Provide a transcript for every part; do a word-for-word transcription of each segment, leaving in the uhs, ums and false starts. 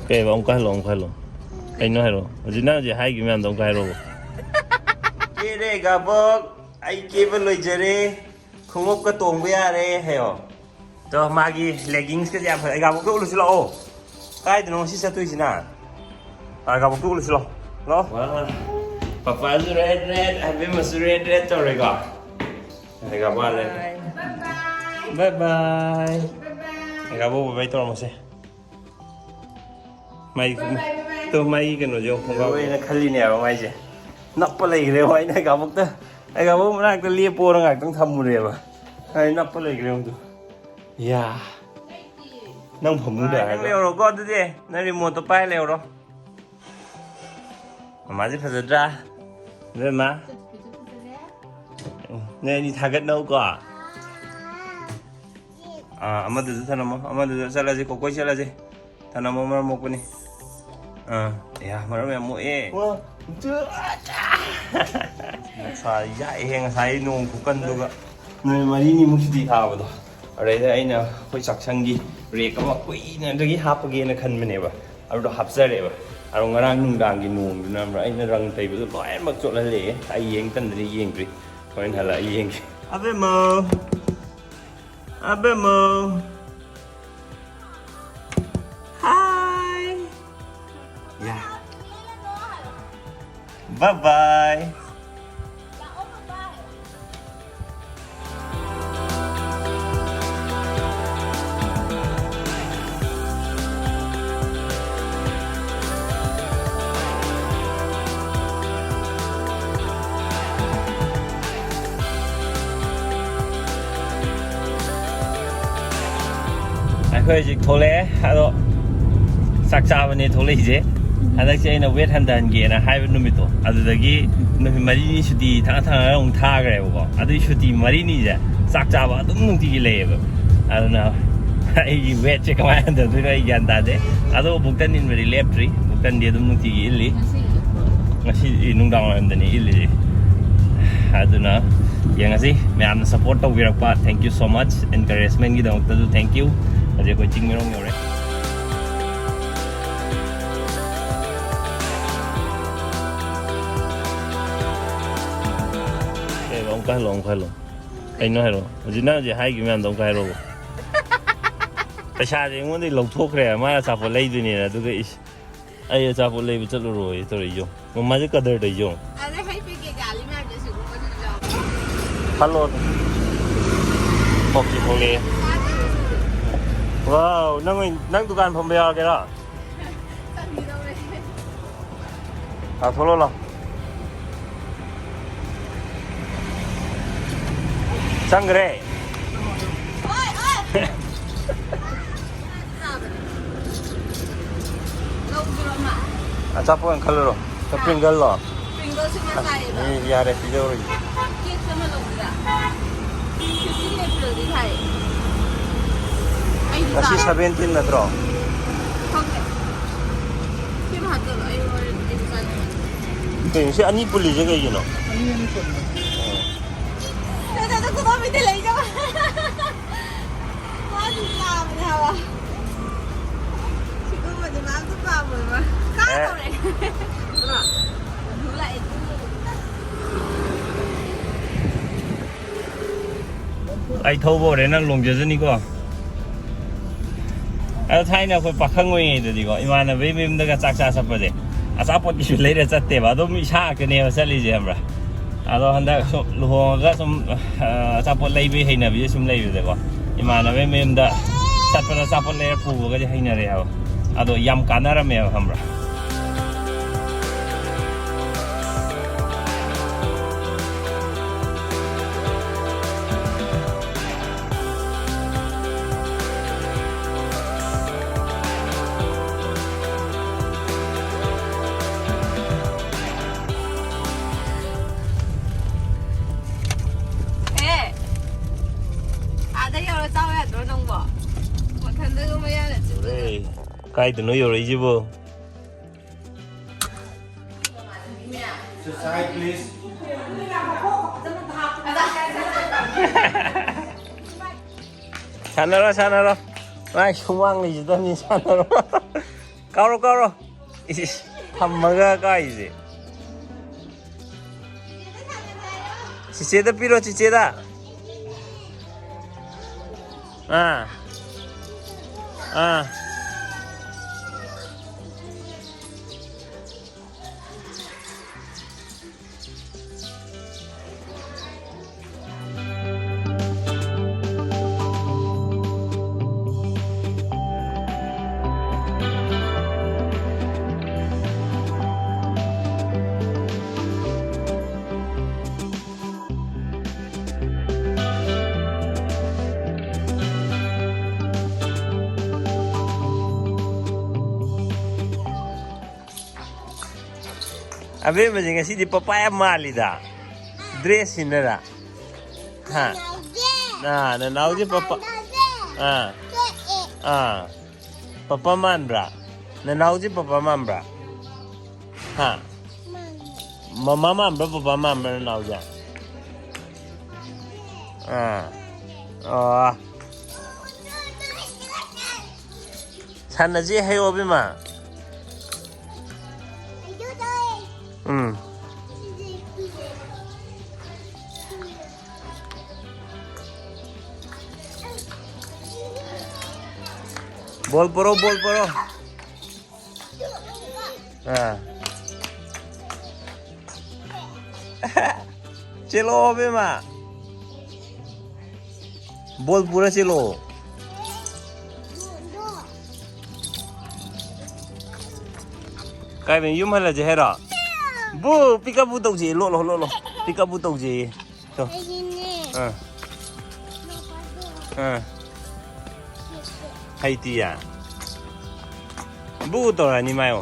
ꯀꯩꯕ? ꯑꯃꯨꯛꯀ ꯍꯜꯂꯣ, ꯑꯃꯨꯛꯀ ꯍꯜꯂꯣ꯫ ꯀꯩꯅꯣ ꯍꯥꯏꯔꯣ꯫ ꯍꯧꯖꯤꯛ ꯅꯪ ꯍꯧꯖꯤꯛ ꯍꯥꯏꯈꯤꯕ ꯃꯌꯥꯝꯗꯣ ꯑꯃꯨꯛꯀ ꯍꯥꯏꯔꯣ꯫ ꯀꯦꯔꯦ ꯒꯥꯕꯣꯛ, ꯑꯩ ꯀꯦꯕ ꯂꯣꯏꯖꯔꯦ, ꯈꯣꯡꯎꯞꯀ ꯇꯣꯡꯕ ꯌꯥꯔꯦ ꯍꯥꯏꯌꯣ꯫ ꯇꯣ, ꯃꯥꯒꯤ leggings ꯀꯁꯦ ꯌꯥꯝ ꯐꯖꯩ꯫ ꯒꯥꯕꯣꯛꯇ ꯎꯠꯂꯨꯁꯤ ꯂꯥꯛꯑꯣ꯫ ꯀꯥꯏꯗꯅꯣ ꯉꯁꯤ ꯆꯠꯇꯣꯏꯁꯤꯅ? ꯑꯥ, ꯒꯥꯕꯣꯛꯇ ꯎꯠꯂꯨꯁꯤ ꯂꯥꯛꯑꯣ꯫ ꯂꯥꯛꯑꯣ꯫ ꯋꯥ, ꯄꯄꯥꯁꯨ red red, ꯑꯕꯦꯝꯃꯁꯨ red red ꯇꯧꯔꯦꯀꯣ꯫ ꯑꯩ ꯒꯥꯕꯣꯛ ꯍꯜꯂꯦ꯫ Bye bye꯫ Bye bye꯫ ꯑꯩ ꯒꯥꯕꯣꯛ bye bye ꯇꯧꯔꯝꯃꯁꯦ꯫ ꯃꯥꯏ, ꯇꯣ, ꯃꯥꯏ ꯀꯩꯅꯣꯁꯦ ꯌꯦꯡꯉꯨ, ꯈꯣꯡꯒ꯭ꯔꯥꯎ꯫ ꯑꯩꯅ ꯈꯜꯂꯤꯅꯦꯕ ꯃꯥꯏꯁꯦ꯫ ꯅꯞꯄ ꯂꯩꯈ꯭ꯔꯦꯕ, ꯑꯩꯅ ꯒꯥꯕꯣꯛꯇ, ꯑꯩ ꯒꯥꯕꯣꯛ ꯃꯅꯥꯛꯇ ꯂꯦꯞꯄꯣꯅ ꯉꯥꯛꯇꯪ ꯊꯝꯃꯨꯔꯦꯕ꯫ ꯑꯩ ꯅꯞꯄ ꯂꯩꯈ꯭ꯔꯦ ꯑꯗꯨ꯫ ꯌꯥ꯫ ꯅꯪ ꯐꯃꯨꯡꯗ ꯅꯪ ꯍꯥꯏꯔꯒ꯫ ꯂꯩꯍꯧꯔꯣꯀꯣ ꯑꯗꯨꯗꯤ꯫ ꯅꯪ remote ꯇꯣ ꯄꯥꯏ ꯂꯩꯍꯧꯔꯣ꯫ ꯃꯃꯥꯁꯦ ꯐꯖꯗ꯭ꯔꯥ? ꯏꯕꯦꯝꯃ? ꯅꯣꯏ ꯑꯅꯤ ꯊꯥꯒꯠꯅꯧꯀꯣ꯫ ꯑꯥ, ꯑꯃꯗꯨꯁꯨ ꯊꯅꯝꯃꯣ, ꯑꯃꯗꯨꯁꯨ ꯆꯠꯂꯁꯤ, ꯀꯣꯀꯣꯏ ꯆꯠꯂꯁꯤ꯫ ꯊꯅꯝꯃꯣ, ꯃꯔꯝ ꯃꯣꯛꯄꯅꯤ꯫ ꯑꯥ, ꯑꯌꯥ, ꯃꯔꯝ ꯌꯥꯝ ꯃꯣꯛꯑꯦ꯫ ꯋꯥ, ꯇꯨ, ꯑꯆꯥ! ꯅꯨꯡꯁꯥ ꯌꯥꯛꯑꯦꯍꯦ ꯉꯁꯥꯏ ꯅꯣꯡ ꯈꯨꯀꯟꯗꯨꯒ꯫ ꯅꯨꯃꯤꯠ ꯃꯔꯤꯅꯤꯃꯨꯛ ꯁꯨꯇꯤ ꯊꯥꯕꯗꯣ꯫ ꯑꯗꯩꯗ ꯑꯩꯅ ꯑꯩꯈꯣꯏ ꯆꯥꯛꯁꯪꯒꯤ rack ꯑꯃ ꯀꯨꯏꯅꯗꯒꯤ ꯍꯥꯞꯄꯒꯦꯅ ꯈꯟꯕꯅꯦꯕ꯫ ꯑꯗꯨꯗꯣ ꯍꯥꯞꯆꯔꯦꯕ꯫ ꯑꯗꯣ ꯉꯔꯥꯡ ꯅꯨꯡꯗꯥꯡꯒꯤ ꯅꯣꯡꯗꯨꯅ ꯑꯩꯅ ꯔꯪ ꯇꯩꯕꯗꯣ ꯂꯣꯏꯅꯃꯛ ꯆꯣꯠꯍꯜꯂꯛꯑꯦ꯫ ꯑꯩ ꯌꯦꯡ ꯇꯟꯗꯅ ꯌꯦꯡꯗ꯭ꯔꯤ꯫ ꯍꯣꯔꯦꯟ ꯍꯜꯂꯛꯑ ꯌꯦꯡꯒꯦ꯫ ꯑꯕꯦꯝꯃ! ꯑꯕꯦꯝꯃ! Hi! ꯌꯥ꯫ Bye bye! ꯑꯩꯈꯣꯏ ꯍꯧꯖꯤꯛ ꯊꯣꯛꯂꯛꯑꯦ, ꯑꯗꯣ ꯆꯥꯛ ꯆꯥꯕꯅꯦ ꯊꯣꯛꯂꯛꯏꯁꯦ꯫ ꯍꯟꯗꯛꯁꯦ ꯑꯩꯅ weight ꯍꯟꯊꯍꯟꯒꯦꯅ ꯍꯥꯏꯕ ꯅꯨꯃꯤꯠꯇꯣ, ꯑꯗꯨꯗꯒꯤ ꯅꯨꯃꯤꯠ ꯃꯔꯤꯅꯤ ꯁꯨꯇꯤ ꯊꯥꯡ ꯊꯥꯡꯅ ꯑꯃꯨꯛ ꯊꯥꯈ꯭ꯔꯦꯕꯀꯣ꯫ ꯑꯗꯨꯏ ꯁꯨꯇꯤ ꯃꯔꯤꯅꯤꯁꯦ ꯆꯥꯛ ꯆꯥꯕ ꯑꯗꯨꯝ ꯅꯨꯡꯇꯤꯒꯤ ꯂꯩꯌꯦꯕ꯫ ꯑꯗꯨꯅ ꯑꯩꯒꯤ weightꯁꯦ ꯀꯃꯥꯏꯅ ꯍꯟꯊꯗꯣꯏꯅꯣ ꯑꯩ ꯒ꯭ꯌꯥꯟ ꯇꯥꯗꯦ꯫ ꯑꯗꯣ ꯕꯨꯛꯇꯟ ꯏꯟꯕꯗꯤ ꯂꯦꯞꯇ꯭ꯔꯤ, ꯕꯨꯛꯇꯟꯗꯤ ꯑꯗꯨꯝ ꯅꯨꯡꯇꯤꯒꯤ ꯏꯜꯂꯤ꯫ ꯉꯁꯤ ꯏꯜꯂꯛꯄ꯭ꯔꯣ? ꯉꯁꯤ ꯅꯨꯡꯗꯥꯡ ꯋꯥꯏꯔꯝꯗꯅꯤ ꯏꯜꯂꯤꯁꯦ꯫ ꯑꯗꯨꯅ ꯌꯦꯡꯉꯁꯤ, ꯃꯌꯥꯝꯅ support ꯇꯧꯕꯤꯔꯛꯄ, thank you so much, encouragementꯒꯤꯗꯃꯛꯇꯁꯨ thank you꯫ ꯍꯧꯖꯤꯛ ꯑꯩꯈꯣꯏ ꯆꯤꯡꯃꯩꯔꯣꯡ ꯌꯧꯔꯦ꯫ ꯀꯥꯏ ꯍꯜꯂꯣ, ꯑꯃꯨꯛ ꯍꯜꯂꯣ꯫ ꯀꯩꯅꯣ ꯍꯥꯏꯔꯣ꯫ ꯍꯧꯖꯤꯛ ꯅꯪ ꯍꯧꯖꯤꯛ ꯍꯥꯏꯈꯤꯕ ꯃꯌꯥꯝꯗꯣ ꯑꯃꯨꯛ ꯍꯥꯏꯔꯣ꯫ ꯄꯩꯁꯥꯁꯦ ꯑꯩꯉꯣꯟꯗꯒꯤ ꯂꯧꯊꯣꯛꯈ꯭ꯔꯦ, ꯃꯥꯅ ꯑꯆꯥꯄꯣꯠ ꯂꯩꯗꯣꯏꯅꯦꯅ, ꯑꯗꯨꯒ ꯏꯁ, ꯑꯩ ꯑꯆꯥꯄꯣꯠ ꯂꯩꯕ ꯆꯠꯂꯨꯔꯣꯏ ꯇꯧꯔꯛꯏꯁꯦ ꯌꯦꯡꯉꯣ꯫ ꯃꯃꯥꯁꯦ ꯀꯗꯔ ꯇꯧꯔꯤꯁꯦ ꯌꯦꯡꯉꯣ꯫ ꯑꯗꯩ ꯍꯩ ꯄꯦꯀꯦꯠ ꯌꯥꯜꯂꯤ ꯃꯌꯥꯝꯁꯦ ꯁꯤꯒꯨꯝꯕꯁꯨ ꯌꯥꯎꯕ꯫ ꯍꯜꯂꯣ꯫ ꯊꯣꯛꯁꯤ ꯊꯣꯛꯂꯛꯑꯦ꯫ ꯆꯥꯗꯣꯏꯔꯣ ꯁꯤꯕꯨ? ꯋꯥꯎ, ꯅꯪ ꯑꯣꯏ-, ꯅꯪ ꯗꯨꯀꯥꯟ ꯐꯝꯕ ꯌꯥꯎꯔꯒꯦꯔꯣ? ꯆꯪꯈꯤꯗꯧꯔꯦ꯫ ꯂꯥꯛꯊꯣꯛꯂꯣ ꯂꯥꯎ꯫ ꯆꯪꯈ꯭ꯔꯦ꯫ ꯂꯧꯗ꯭ꯔꯣ ꯑꯃ? ꯑꯆꯥꯄꯣꯠ ꯑꯣꯏꯅ ꯈꯜꯂꯨꯔꯣ꯫ ꯄ꯭ꯔꯤꯡꯒꯜꯂꯣ? ꯄ꯭ꯔꯤꯡꯒꯜꯁꯤꯃ ꯑꯁ, ꯆꯥꯏꯌꯦꯕ꯫ ꯑꯦ, ꯌꯥꯔꯦ, ꯄꯤꯖꯧꯔꯣꯏꯒꯦ꯫ ꯀꯦꯛꯁ ꯑꯃ ꯂꯧꯕꯤꯔꯥ? ꯐꯤꯐꯇꯤꯟ ꯑꯦꯄ꯭ꯔꯤꯜꯗꯤ ꯊꯥꯏ꯫ ꯑꯩꯗꯤ ꯉꯁꯤ ꯆꯥꯔꯦ꯫ ꯁꯚꯦꯟꯇꯤꯟ ꯅꯠꯇ꯭ꯔꯣ? ꯈꯪꯗꯦ꯫ ꯁꯤꯃ ꯍꯥꯞꯆꯜꯂꯣ꯫ ꯑꯩ ꯍꯣꯔꯦꯟ ꯑꯩꯁꯨ ꯆꯥꯅꯤꯡꯉꯦ꯫ ꯀꯩꯅꯣ, ꯁꯤ ꯑꯅꯤ ꯄꯨꯜꯂꯤꯁꯦ ꯀꯩꯒꯤꯅꯣ? ꯑꯅꯤ ꯑꯅꯤ ꯄꯨꯜꯂꯤ꯫ ꯅꯠꯇꯦ, ꯑꯗꯨ ꯈꯨꯗꯣꯝꯕꯤꯗ ꯂꯩꯖꯕ꯫ ꯃꯥꯗꯤ ꯆꯥꯕꯅꯦ ꯍꯥꯏꯕ꯫ ꯁꯤꯒꯨꯝꯕꯗꯤ ꯃꯥ ꯑꯝꯇ ꯄꯥꯝꯃꯣꯏꯕ꯫ ꯑꯦ꯫ ꯀꯥꯗꯧꯔꯦ꯫ ꯂꯥꯛꯑꯦ꯫ ꯑꯩ ꯊꯧꯕ ꯍꯧꯔꯦ, ꯅꯪ ꯂꯣꯡꯖꯖꯅꯤꯀꯣ꯫ ꯑꯗꯣ ꯊꯥꯏꯅ ꯑꯩꯈꯣꯏ ꯄꯥꯈꯪ ꯑꯣꯏꯔꯤꯉꯩꯗꯗꯤꯀꯣ, ꯏꯃꯥꯟꯅꯕꯒꯤ ꯃꯌꯨꯝꯗꯒ ꯆꯥꯛ ꯆꯥ ꯆꯠꯄꯁꯦ, ꯑꯆꯥꯄꯣꯠꯀꯤꯁꯨ ꯂꯩꯔ ꯆꯠꯇꯦꯕ, ꯑꯗꯨꯝ ꯏꯁꯥ ꯉꯥꯛꯇꯅꯦꯕ ꯆꯠꯂꯤꯁꯦ, ꯈꯪꯕ꯭ꯔꯥ? ꯑꯗꯣ ꯍꯟꯗꯛ ꯁꯨꯝ ꯂꯨꯍꯣꯡꯉꯒ ꯁꯨꯝ, ꯑ, ꯑꯆꯥꯄꯣꯠ ꯂꯩꯕꯒꯤ ꯍꯩꯅꯕꯤꯁꯦ ꯁꯨꯝ ꯂꯩꯕꯗꯀꯣ, ꯏꯃꯥꯟꯅꯕꯒꯤ ꯃꯌꯨꯝꯗ ꯆꯠꯄꯗ ꯑꯆꯥꯄꯣꯠ ꯂꯩꯔ ꯄꯨꯕꯒꯁꯦ ꯍꯩꯅꯔꯛꯑꯦꯕ꯫ ꯑꯗꯣ ꯌꯥꯝ ꯀꯥꯟꯅꯔꯝꯃꯦꯕ, ꯈꯪꯕ꯭ꯔꯥ? ꯑꯦ, ꯑꯥꯗ ꯌꯧꯔ ꯆꯥꯎ ꯌꯥꯗ꯭ꯔꯣ ꯅꯪꯕꯣ? ꯃꯊꯟꯗꯒ ꯃꯌꯥꯅ ꯆꯤꯛꯄꯗꯣ꯫ ꯑꯦ, ꯀꯥꯏꯗꯅꯣ ꯌꯧꯔꯛꯏꯁꯤꯕꯣ? Side, please. ꯁꯥꯟꯅꯔꯣ, ꯁꯥꯟꯅꯔꯣ꯫ ꯃꯥꯏ ꯁꯨꯃꯥꯡ ꯂꯩꯖꯗꯕꯅꯤ, ꯁꯥꯟꯅꯔꯣ꯫ ꯀꯥꯎꯔꯣ, ꯀꯥꯎꯔꯣ꯫ ꯏꯁ, ꯏꯁ, ꯊꯝꯃꯒ ꯀꯥꯏꯁꯦ꯫ ꯆꯤꯆꯦꯗ ꯄꯤꯔꯣ, ꯆꯤꯆꯦꯗ꯫ ꯑꯥ꯫ ꯑꯥ꯫ ꯑꯕꯦꯝꯃꯁꯦ ꯉꯁꯤꯗꯤ ꯄꯄꯥ ꯌꯥꯝ ꯃꯥꯜꯂꯤꯗ꯫ ꯗ꯭ꯔꯦꯁ ꯁꯤꯟꯅꯔ? ꯍꯥ? ꯑꯥ, ꯅꯅꯥꯎꯁꯦ ꯄꯄꯥ꯫ ꯑꯥ꯫ ꯑꯥ꯫ ꯄꯄꯥ ꯃꯥꯟꯕ꯭ꯔꯥ? ꯅꯅꯥꯎꯁꯦ ꯄꯄꯥ ꯃꯥꯟꯕ꯭ꯔꯥ? ꯍꯥ? ꯃꯃꯥ ꯃꯥꯟꯕ꯭ꯔꯥ, ꯄꯄꯥ ꯃꯥꯟꯕ꯭ꯔꯥ ꯅꯅꯥꯎꯁꯦ? ꯑꯥ꯫ ꯑꯣ꯫ ꯁꯥꯟꯅꯁꯤ ꯍꯥꯏꯌꯣ, ꯑꯕꯦꯝꯃ꯫ ꯎꯝ꯫ ꯕꯣꯜ ꯄꯣꯔꯣ, ꯕꯣꯜ ꯄꯣꯔꯣ꯫ ꯑꯥ꯫ ꯆꯦꯜꯂꯛꯑꯣ, ꯑꯕꯦꯝꯃ꯫ ꯕꯣꯜ ꯄꯨꯔ ꯆꯦꯜꯂꯛꯑꯣ꯫ ꯀꯥꯏꯗꯅꯣ ꯌꯨꯝ ꯍꯜꯂꯁꯦ ꯍꯥꯏꯔꯣ? ꯕꯨ, ꯄꯤꯛꯀꯞ ꯕꯨ ꯇꯧꯁꯦ꯫ ꯂꯣꯠꯂꯣ, ꯂꯣꯠꯂꯣ꯫ ꯄꯤꯛꯀꯞ ꯕꯨ ꯇꯧꯁꯦ꯫ ꯇꯣ꯫ ꯑꯩꯒꯤꯅꯦ꯫ ꯑꯥ꯫ ꯅꯄꯥꯗꯣ꯫ ꯑꯥ꯫ ꯍꯩꯇꯤꯌꯦ꯫ ꯕꯨ ꯇꯧꯔꯛꯑꯅꯤ ꯃꯥꯏꯌꯣ꯫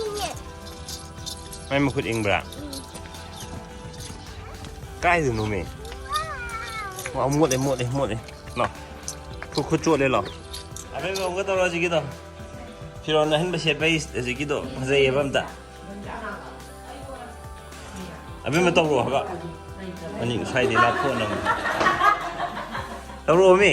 ꯏꯪꯉꯦ꯫ ꯃꯥꯏ ꯃꯈꯨꯠ ꯏꯪꯕ꯭ꯔꯥ? ꯎꯝ꯫ ꯀꯥꯏꯗꯅꯣꯃꯤ? ꯋꯥ, ꯃꯣꯠꯂꯦ, ꯃꯣꯠꯂꯦ, ꯃꯣꯠꯂꯦ꯫ ꯂꯥꯎ꯫ ꯈꯨꯠ, ꯈꯨꯠ ꯆꯣꯠꯂꯦ, ꯂꯥꯎ꯫ ꯑꯕꯦꯝꯃ ꯑꯃꯨꯛꯀ ꯇꯧꯔꯣ ꯍꯧꯖꯤꯛꯀꯤꯗꯣ꯫ ꯐꯤꯔꯣꯜ ꯑꯍꯟꯕ ꯁꯦꯠꯄꯩ ꯍꯧꯖꯤꯛꯀꯤꯗꯣ ꯐꯖꯩꯌꯦꯕ ꯑꯝꯇ꯫ ꯑꯕꯦꯝꯃ ꯇꯧꯔꯣ ꯍꯥꯏꯕ꯫ ꯑꯅꯤ ꯉꯁꯥꯏꯗꯤ ꯂꯥꯞꯊꯣꯛꯅꯕ꯫ ꯇꯧꯔꯛꯑꯣꯃꯤ꯫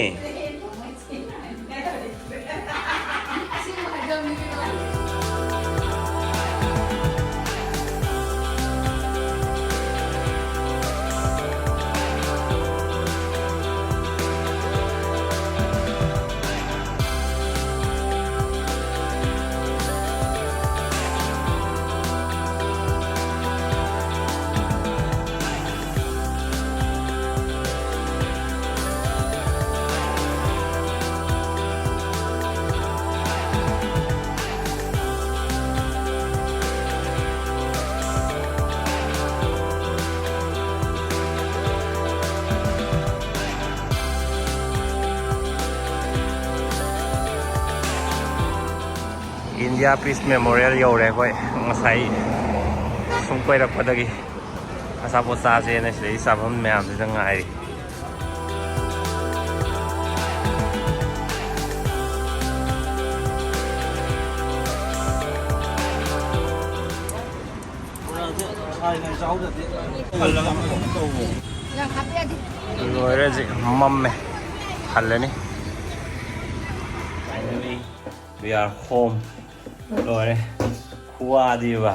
ꯏꯟꯗꯤꯌꯥ ꯄꯤꯁ ꯃꯦꯃꯣꯔꯤꯌꯦꯜ ꯌꯧꯔꯦ ꯑꯩꯈꯣꯏ꯫ ꯉꯁꯥꯏ ꯁꯨꯝ ꯀꯣꯏꯔꯛꯄꯗꯒꯤ ꯑꯆꯥꯄꯣꯠ ꯆꯥꯁꯦꯅ ꯁꯤꯗꯩ ꯆꯥꯐꯝ ꯃꯌꯥꯝꯁꯤꯗ ꯉꯥꯏꯔꯤ꯫ ꯂꯣꯏꯔꯦ ꯍꯧꯖꯤꯛ, ꯃꯝꯃꯦ꯫ ꯍꯜꯂꯅꯤ꯫ Finally, we are home. ꯂꯣꯏꯔꯦ꯫ ꯈꯨꯋꯥꯗꯤꯕ꯫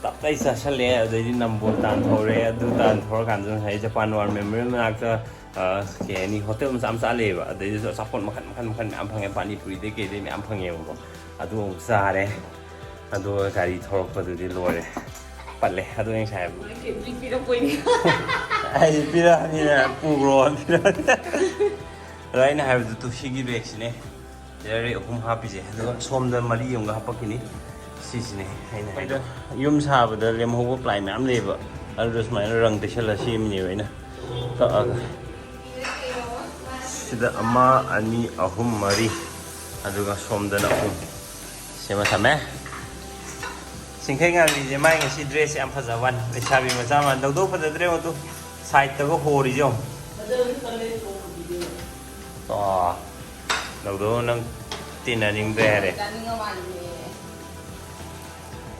ꯇꯞꯇꯥꯏ ꯆꯥꯁꯜꯂꯦ, ꯑꯗꯩꯗꯤ ꯅꯝꯕꯣꯜ ꯇꯥꯟꯊꯧꯔꯦ꯫ ꯑꯗꯨ ꯇꯥꯟꯊꯧꯔꯀꯥꯟꯗ ꯉꯁꯥꯏ ꯖꯄꯥꯟ ꯋꯥꯔ ꯃꯦꯃꯣꯔꯤꯌꯦꯜ ꯃꯅꯥꯛꯇ, ꯑ, ꯀꯩ ꯍꯥꯏꯅꯤ, ꯍꯣꯇꯦꯜ ꯃꯆꯥ ꯃꯆꯥ ꯂꯩꯌꯦꯕ꯫ ꯑꯗꯩꯗꯨꯁꯨ ꯑꯆꯥꯄꯣꯠ ꯃꯈꯟ ꯃꯈꯟ ꯃꯈꯟ ꯃꯌꯥꯝ ꯐꯪꯉꯦ, ꯄꯥꯅꯤ ꯄꯨꯔꯤꯗꯩ ꯀꯩꯗꯩ ꯃꯌꯥꯝ ꯐꯪꯉꯦꯕꯀꯣ꯫ ꯑꯗꯨ ꯑꯃꯨꯛ ꯆꯥꯔꯦ꯫ ꯑꯗꯨꯒ ꯒꯥꯔꯤ ꯊꯧꯔꯛꯄꯗꯨꯗꯤ ꯂꯣꯏꯔꯦ, ꯄꯠꯂꯦ꯫ ꯑꯗꯨ ꯑꯩ ꯉꯁꯥꯏ ꯍꯥꯏꯕꯗꯣ꯫ ꯃꯣꯏ ꯀꯦꯟꯗꯤ ꯄꯤꯔꯛꯄꯣꯏꯅꯦ꯫ ꯑꯩ ꯄꯤꯔꯛꯑꯅꯤꯅ ꯄꯨꯈ꯭ꯔꯣ ꯄꯤꯔꯛꯑꯅꯤ꯫ ꯑꯗꯣ ꯑꯩꯅ ꯍꯥꯏꯕꯗꯨ ꯇꯨ ꯁꯤꯒꯤ ꯕꯦꯒꯁꯤꯅꯦ꯫ ꯂꯩꯔꯦ ꯑꯍꯨꯝ ꯍꯥꯞꯄꯤꯁꯦ, ꯑꯗꯨꯒ ꯁꯣꯝꯗ ꯃꯔꯤ ꯑꯃꯒ ꯍꯥꯞꯄꯛꯈꯤꯅꯤ꯫ ꯁꯤꯁꯤꯅꯦ ꯑꯩꯅ ꯍꯥꯏꯗꯣ꯫ ꯌꯨꯝ ꯁꯥꯕꯗ ꯂꯦꯝꯍꯧꯕ ꯄ꯭ꯂꯥꯏ ꯃꯌꯥꯝ ꯂꯩꯌꯦꯕ, ꯑꯗꯨꯗ ꯁꯨꯃꯥꯏꯅ ꯔꯪ ꯇꯩꯁꯜꯂ ꯁꯦꯝꯃꯤꯅꯦꯕ ꯑꯩꯅ ꯀꯛꯑꯒ꯫ ꯁꯤꯗ ꯑꯃ, ꯑꯅꯤ, ꯑꯍꯨꯝ, ꯃꯔꯤ, ꯑꯗꯨꯒ ꯁꯣꯝꯗꯅ ꯑꯍꯨꯝ ꯁꯦꯝꯃ ꯊꯝꯃꯦ꯫ ꯆꯤꯡꯈꯩ ꯉꯥꯟꯕꯤꯁꯦ ꯃꯥꯏ ꯉꯁꯤ ꯗ꯭ꯔꯦꯁꯁꯦ ꯌꯥꯝ ꯐꯖꯕ ꯋꯥꯅꯤ꯫ ꯂꯩꯁꯥꯕꯤ ꯃꯆꯥ ꯃꯥꯟ ꯇꯧꯗꯧ ꯐꯖꯗ꯭ꯔꯦ ꯃꯗꯨ꯫ ꯁꯥꯏꯠꯇꯒ ꯍꯣꯔꯤꯁꯦ ꯌꯦꯡꯉꯣ꯫ ꯑꯣ, ꯂꯧꯗꯣ ꯅꯪ ꯇꯤꯟꯅꯅꯤꯡꯗ꯭ꯔꯦ ꯍꯥꯏꯔꯦ꯫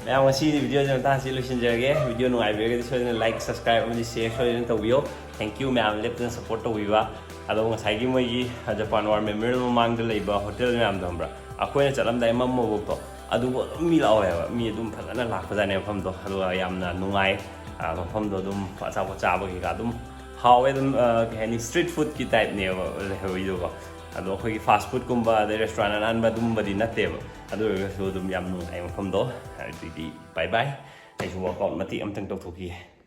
ꯃꯌꯥꯝ, ꯉꯁꯤꯒꯤ ꯚꯤꯗꯤꯑꯣꯁꯦ ꯃꯇꯥꯡꯁꯤ ꯂꯣꯏꯁꯤꯟꯖꯔꯒꯦ꯫ ꯚꯤꯗꯤꯑꯣ ꯅꯨꯡꯉꯥꯏꯕꯤꯔꯒꯗꯤ ꯁꯣꯏꯗꯅ like, subscribe ꯑꯃꯗꯤ share ꯁꯣꯏꯗꯅ ꯇꯧꯕꯤꯌꯣ꯫ Thank you ꯃꯌꯥꯝ ꯂꯦꯞꯇꯅ support ꯇꯧꯕꯤꯕ꯫ ꯑꯗꯣ ꯉꯁꯥꯏꯒꯤ ꯃꯣꯏꯒꯤ ꯖꯄꯥꯟ ꯋꯥꯔ ꯃꯦꯃꯣꯔꯤꯌꯦꯜ ꯃꯃꯥꯡꯗ ꯂꯩꯕ ꯍꯣꯇꯦꯜ ꯃꯌꯥꯝꯗꯣ ꯈꯪꯕ꯭ꯔꯥ? ꯑꯩꯈꯣꯏꯅ ꯆꯠꯂꯝꯗꯥꯏ ꯃꯝꯃꯐꯥꯎꯗꯣ ꯑꯗꯨꯕꯨ ꯑꯗꯨꯝ ꯃꯤ ꯂꯥꯛꯍꯧꯋꯦꯕ꯫ ꯃꯤ ꯑꯗꯨꯝ ꯐꯖꯅ ꯂꯥꯛꯄꯖꯥꯠꯅꯦ ꯃꯐꯝꯗꯣ꯫ ꯑꯗꯨꯒ ꯌꯥꯝꯅ ꯅꯨꯡꯉꯥꯏ꯫ ꯑ, ꯃꯐꯝꯗꯣ ꯑꯗꯨꯝ ꯑꯆꯥꯄꯣꯠ ꯆꯥꯕ ꯀꯩꯀꯥ ꯑꯗꯨꯝ ꯍꯥꯎꯋꯦ꯫ ꯑꯗꯨꯝ, ꯑ, ꯀꯩ ꯍꯥꯏꯅꯤ, street food ꯀꯤ type ꯅꯦꯕ ꯂꯩꯍꯧꯔꯤꯗꯣꯀꯣ꯫ ꯑꯗꯣ ꯑꯩꯈꯣꯏꯒꯤ fast food ꯀꯨꯝꯕ ꯑꯗꯩ restaurant ꯑꯅꯥꯟꯕ ꯑꯗꯨꯝꯕꯗꯤ ꯅꯠꯇꯦꯕ꯫ ꯑꯗꯨ ꯑꯣꯏꯔꯒꯁꯨ ꯑꯗꯨꯝ ꯌꯥꯝ ꯅꯨꯡꯉꯥꯏ ꯃꯐꯝꯗꯣ꯫ ꯑꯗꯨꯗꯤ bye bye꯫ ꯑꯩꯁꯨ workout ꯃꯇꯦꯛ ꯑꯃꯇꯪ ꯇꯧꯊꯣꯛꯈꯤꯒꯦ꯫